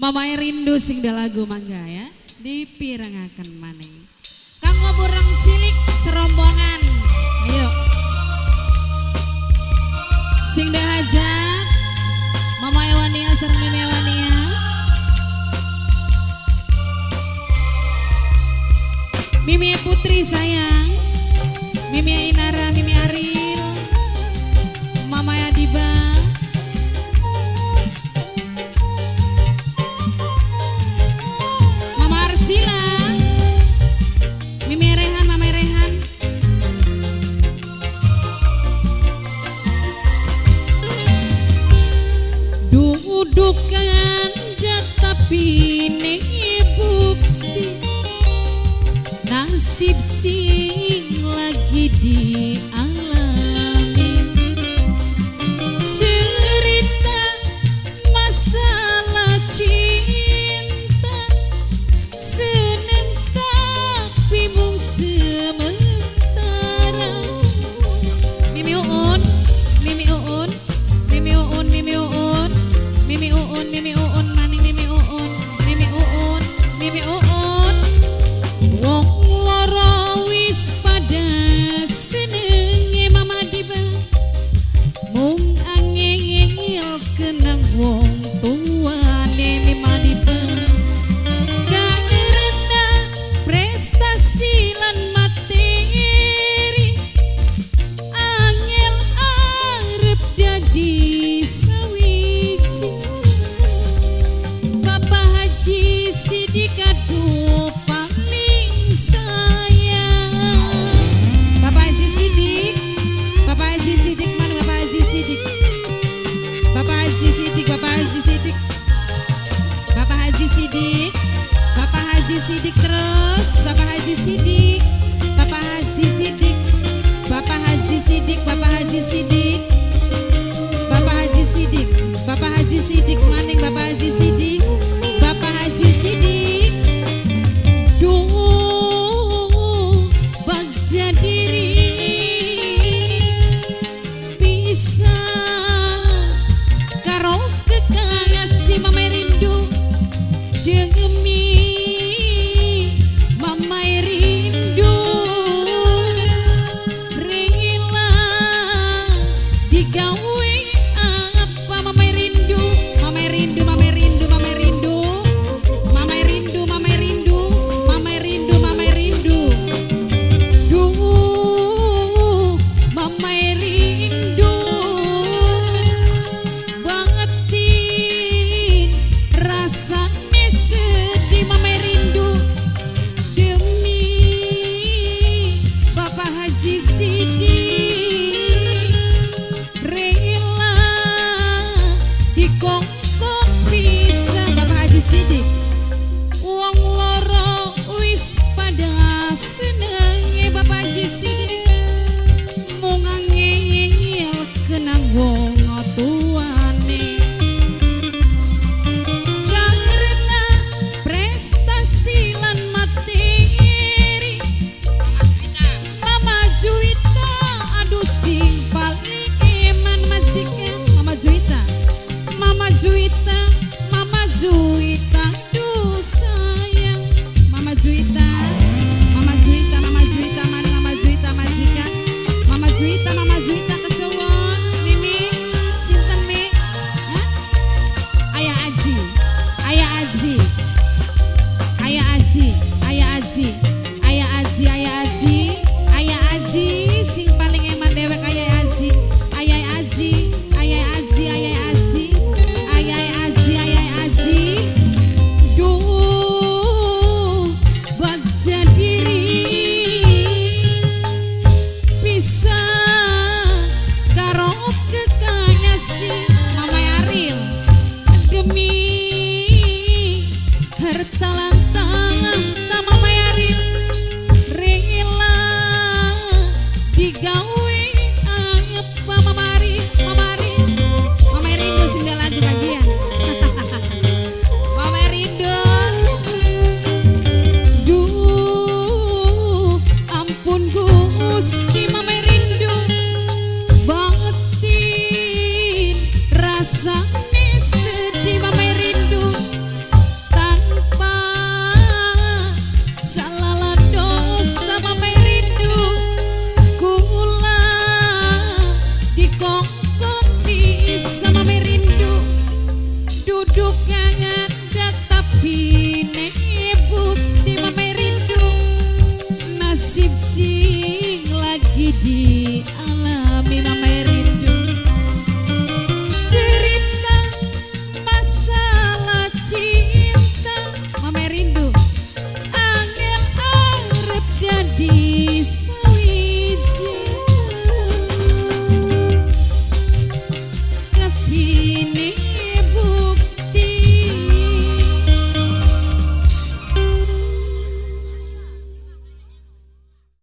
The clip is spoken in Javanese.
Mamae rindu sing lagu mangga ya, dipirengaken maning. Kanggo bureng cilik serombongan. Ayo. Sing hajat Mama Ewania sareng Mimi Ewania. Mimi Putri sayang, Mimi Inara, Mimi Aril, Mama Adiba. Mama Arsila, Mimi Rehan, Mama Rehan. Dudukan tapi ini bukti nasib sing lagi dialami. Cerita masalah cinta seneng tapi mung sementara. Mimi Uun, Mimi Uun, Mimi Uun, Mimi Uun, Mimi Uun, Mimi Uun, maning Mimi Uun, Mimi Uun, Mimi Uun. Wong loro wis pada senenge Mama Diba, mung angel kenang wong tuane Mama Diba. Karena prestasi lan materi, angel arep dadi sawiji. Bapak Haji Sidik aduh paling sayang. Bapak Haji Sidik, Bapak Haji Sidik mana Bapak Haji Sidik? Bapak Haji Sidik, Bapak Haji Sidik, Bapak Haji Sidik, Bapak Haji Sidik terus, Bapak Haji Sidik, Bapak Haji Sidik, Bapak Haji Sidik, Bapak Haji Sidik, Bapak Haji Sidik, Bapak Haji Sidik maning Bapak Haji Sidik, Bapak Haji Sidik. Duh bagja diri bisa karo kekasih Mama rindu, demi Mama rindu rela digawe apa. Mama rindu, Mama rindu, Mama rindu, Mama rindu, Mama rindu, Mama rindu, Mama rindu, Mama rindu. Duh Mama rindu batin rasane sedih. Mama rindu demi Bapak Haji Sidik rela dikongkong pisah. Bapak Haji Sidik, wong loro wis pada senenge Bapak Haji Sidik, mung angel kenang wong tuane. Karena prestasi lan materi, Mama Juwita aduh sing paling eman majikan. Mama Juwita, Mama Juwita, Mama Juwita aduh sayang. Mama Juwita, Mama Juwita, Mama Juwita mana Mama Juwita majikan. Mama Juwita, Mama Juwita kesuwun. Mimi sinten Mi? Hah? Ayah Aji, Ayah Aji, Ayah Aji, Ayah Aji, Ayah Aji, Ayah Aji, Ayah Aji sing paling eman dewek Ayah Aji, Ayah Aji, Ayah Aji, Ayah Aji, Ayah Aji, Ayah Aji. Duh bagja diri bisa karo kekasih Mama Aril demi harta lan